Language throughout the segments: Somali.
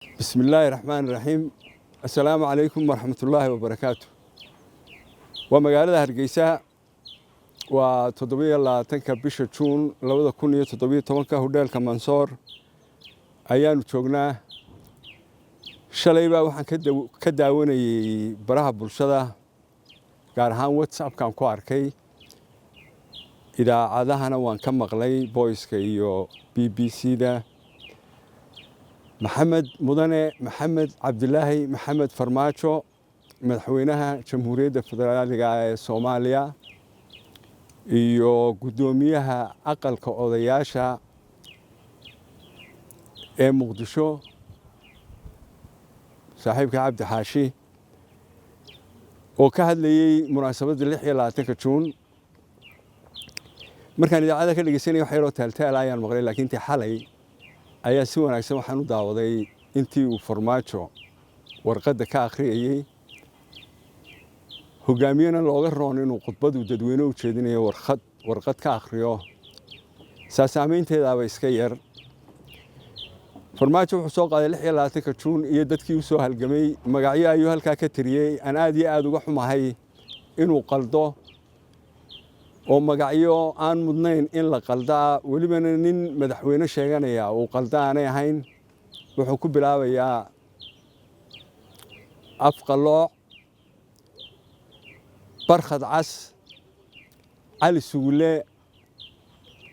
Bismi illaahi raxmaan raxiim. Assalaamu calaykum waraxmatullaahi wabarakaatu. Waa magaalada Hargeysa, waa 27-ka bisha Juun 2017-ka. Hodheelka Mansoor ayaanu joognaa. Shalay baa waxaan ka daawanayey baraha bulshada, gaar ahaan WhatsAppkan ku arkay, idaacadahana waan ka maqlay, Voice-ka iyo BBC-da, Maxamed, Mudane Maxamed Cabdilaahi Maxamed Farmaajo, madaxweynaha Jamhuuriyadda Federaaliga ee Soomaaliya iyo guddoomiyaha Aqalka Odayaasha ee Muqdisho, saaxiibka Cabdi Xaashi, oo ka hadlayey munaasabadda 26-ka Juun. Markaan idaacada ka dhegeysanaya, wax yaroo taaltaala ayaan maqlay, laakiin intii xalay ayaa si wanaagsan waxaan u daawaday intii uu Farmaajo warqadda ka akhriyayey. Hogaamiyena looga roon inuu khudbadu dadweyne u jeedinayo warqad ka akhriyo, saa saameynteedaaba iska yar. Farmaajo wuxuu soo qaaday 26-ka Juun iyo dadkii u soo halgamay. Magacyo ayuu halkaa ka tiriyey aan aad iyo aada uga xumahay inuu qaldo, oo magacyo aan mudnayn in la qaldaa, welibana nin madaxweyne sheeganaya uu qalda aanay ahayn. Wuxuu ku bilaabayaa Afqalooc, Barkhad Cas, Cali Sugulle,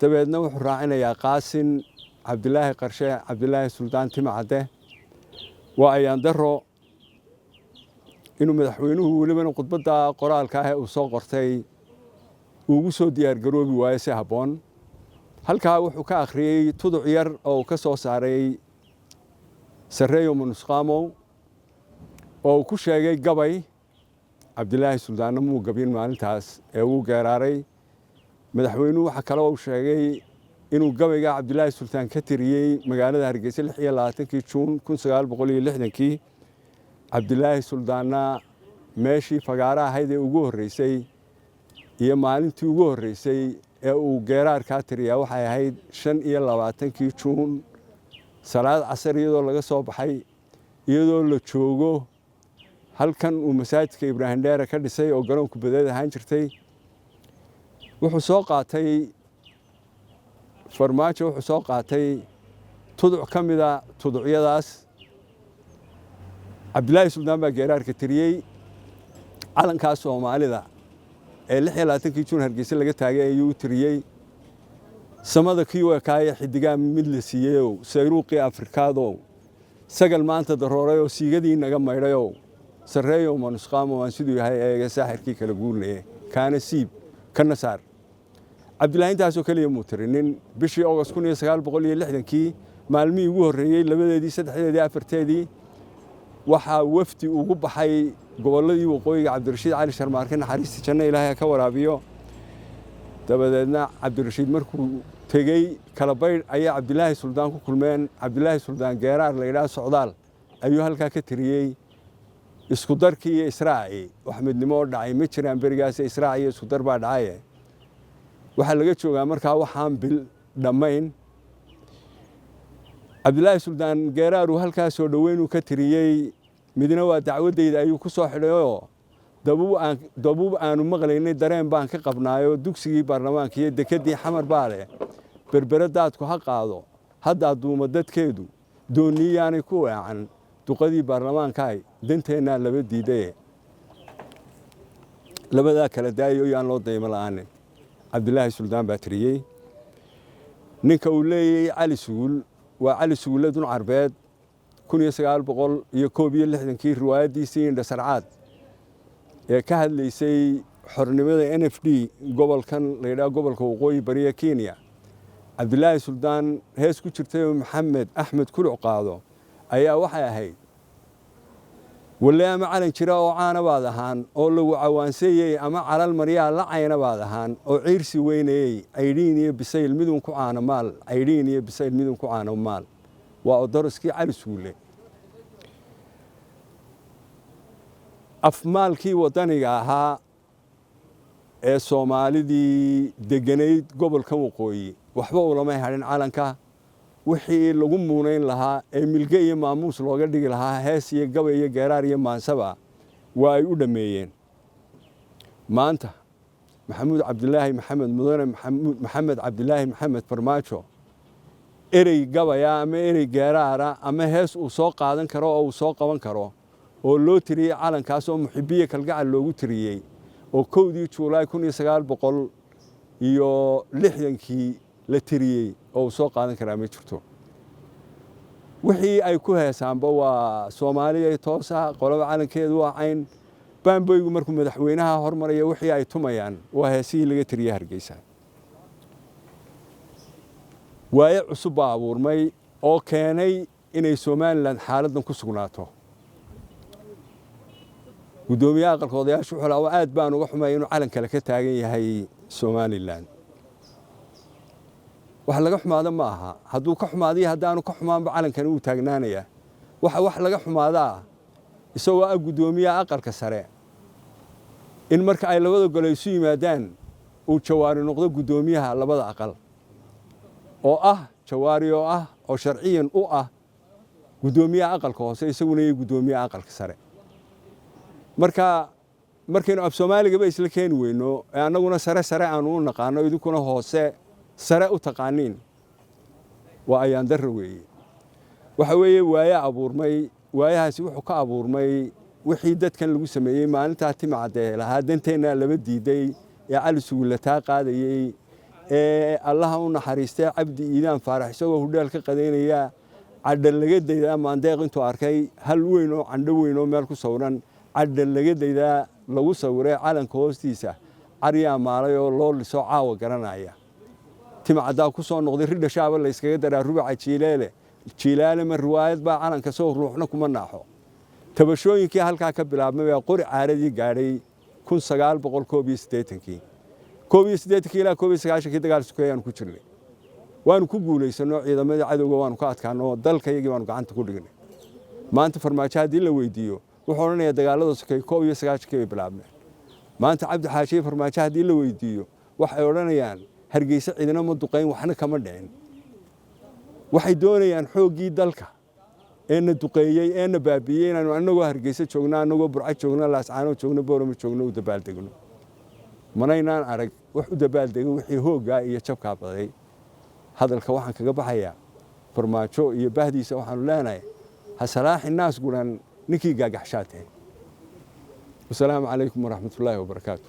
dabeedna wuxuu raacinayaa Qaasin, Cabdilaahi Qarshe, Cabdilaahi Suldaan Timacadde. Waa ayaan daro inuu madaxweynuhu welibana khudbadda qoraalka ah ee uu soo qortay ugu soo diyaargaroobi waayo si habboon. Halkaa wuxuu ka akhriyey tuduc yar oo uu ka soo saaray Sarreeyo Manusqaamow, oo uu ku sheegay gabay. Cabdilaahi Suldaanna muu gabin maalintaas ee uu geeraaray. Madaxweynuhu waxaa kale uu sheegay inuu gabayga Cabdilaahi Sultaan ka tiriyey magaalada Hargeysa 26-kii Juun 1960-kii. Cabdilaahi Suldaanna meeshii fagaaro ahayd ee ugu horreysay iyo maalintii ugu horreysay ee uu geeraarkaa tiriyaa waxay ahayd 25-kii Juun, salaad casar iyadoo laga soo baxay, iyadoo la joogo halkan uu masaajidka Ibraahim Dheere ka dhisay oo garoonku badeed ahaan jirtay. Wuxuu soo qaatay Farmaajo, wuxuu soo qaatay tuduc ka mida tuducyadaas. Cabdilaahi Suldaan baa geeraarka tiriyey. Calankaa Soomaalida ee 26-kii Juun Hargeysa laga taagay ayuu u tiriyey. Samada kii u ekaaya xidigaa mid la siiyeyow, sayruuqii Afrikaadow, sagal maanta daroorayoo siigadii naga maydhayow, sarreeyow manusqaamo, aan siduu yahay eega saaxirkii kala guurnaye, kaana siib kana saar. Cabdilaahi intaasoo keliya muu tirinin. Bishii Ogost 1960-kii, maalmihii ugu horreeyey, labadeedii, saddexdeedii, afarteedii, waxaa wafdi ugu baxay gobolladii waqooyiga Cabdirashiid Cali Sharmaarke, naxariista janno Ilaahay ha ka waraabiyo. Dabadeedna Cabdirashiid markuu tegey Kalabaydh ayaa Cabdilaahi Suldaan ku kulmeen. Cabdilaahi Suldaan geeraar la yidhaha Socdaal ayuu halkaa ka tiriyey. Isku darkii iyo israacii, wax midnimo oo dhacay ma jiraan berigaas, israac iyo isku dar baa dhacaye. Waxaa laga joogaa markaa waxaan bil dhammayn. Cabdilaahi Suldaan geeraaruu halkaa soo dhoweynuu ka tiriyey, midna waa dacwaddayda ayuu ku soo xidhayoo dabuub aanu maqlaynay dareen baan ka qabnaayoo, dugsigii baarlamaanka iyo dekeddii Xamar baa leh, Berbere daadku ha qaado, haddaa duuma dadkeedu dooniyaanay ku weecan, duqadii baarlamaankaay danteennaa laba diidaye, labadaa kala daayo yaan loo daymo la'aanin. Cabdilaahi Suldaan baa tiriyey. Ninka uu leeyay Cali Suguul waa Cali Suguulle Dun Carbeed. 1961-kii riwaayaddiisii Indhasarcaad ee ka hadlaysay xornimada NFD, gobolkan la yidhaha gobolka waqooyi bariya Kenya, Cabdilaahi Suldaan hees ku jirtay oo Maxamed Axmed Kuluc qaado ayaa waxay ahayd: "Walle ama calan jira oo caana baad ahaan oo lagu cawaanseeyey, ama calal maryaa la cayna baad ahaan oo ciirsi weynayey, caydhiin iyo bisayl midun ku caano maal, caydhiin iyo bisayl midun ku caano maal." Waa odoroskii Cali Suule. Afmaalkii waddaniga ahaa ee Soomaalidii degganayd gobolkan waqooyi waxba ulamay hadhin calanka. Wixii lagu muunayn lahaa ee milge iyo maamuus looga dhigi lahaa, hees iyo gabay iyo geeraar iyo maansaba, waa ay u dhammeeyeen. Maanta Maxamuud Cabdilaahi Maxamed, mudane Maxamed Cabdilaahi Maxamed Farmaajo, erey gabaya ama erey geeraara ama hees uu soo qaadan karo oo uu soo qaban karo oo loo tiriyey calankaas oo muxibiye kalgacal loogu tiriyey oo 1dii Juulaay 1960kii la tiriyey oo uu soo qaadan karaa ma jirto. Wixii ay ku heesaanba waa Soomaaliya toosa, qolaba calankeedu waa cayn. Baamboygu markuu madaxweynaha hormaraya, wixii ay tumayaan waa heesihii laga tiriyey Hargeysa. Waaye cusub baa abuurmay oo keenay inay Somalilan xaaladdan ku sugnaato. Guddoomiyaha aqalka odayaashu wuxuu lahaa, aad baan uga xumay inuu calan kale ka taagan yahay Somalilan. Wax laga xumaado ma aha. Hadduu ka xumaadiyo haddaanu ka xumaanba, calankani wuu taagnaanayaa. Waxa wax laga xumaadaa, isagoo ah guddoomiyaha aqalka sare, in marka ay labada gole isu yimaadaan uu Jawaari noqdo guddoomiyaha labada aqal, oo ah Jawaari oo ah oo sharciyan u ah guddoomiyaha aqalka hoose, isaguna iyo guddoomiyaha aqalka sare. Marka markaynu af Soomaaligaba isla keeni weyno ee annaguna sare sare aanu u naqaano, idinkuna hoose sare u taqaaniin, waa ayaan darro weeye. Waxa weeye waaye abuurmay. Waayahaasi wuxuu ka abuurmay wixii dadkan lagu sameeyey maalintaa Timacadee lahaa danteennaa laba diiday ee Cali Sugullataa qaadayey ee Allaha u naxariistay Cabdi Iidaan Faarax isagoo hudheel ka qadaynaya cadha laga daydaa Maandeeq intuu arkay hal weyn oo candho weyn oo meel ku sawiran, cadha laga daydaa lagu sawiray calanka hoostiisa, caryaa maalay oo loo liso caawa garanaya. Timacaddaa ku soo noqday, ridha shaaba la yskaga daraa rubaca jiileele jiilaale ma riwaayad baa calanka sow ruuxna kuma naaxo. Tabashooyinkii halkaa ka bilaabmay baa qori caaradii gaadhay 1981kii. 81kii ilaa 91kii dagaal sukeeyaanu ku jirnay. Waanu ku guulaysanno, ciidamadii cadowga waanu ka adkaanno, dalkayagii baanu gacanta ku dhignay. Maanta Farmaajo haddii la weydiiyo, wuxuu odhanayaa dagaalada sokeeye 91kii bay bilaabmeen. Maanta Cabdi Xaashiye Farmaajo haddii la weydiiyo, waxay odhanayaan Hargeysa ciidana ma duqayn, waxna kama dhicin. Waxay doonayaan xooggii dalka ee na duqeeyey ee na baabi'iyey inaanu annagoo Hargeysa joogno, annagoo Burco joogno, Laascaano joogno, Boorama joogno, u dabaaldegno. Manaynaan arag wax u dabaaldegay wixii hooggaa iyo jabkaa baday. Hadalka waxaan kaga baxayaa, Farmaajo iyo bahdiisa waxaanu leenahay, ha salaaxi naas guran ninkii gaagaxshaatee. Wasalaamu calaykum waraxmatullaahi wabarakaatu.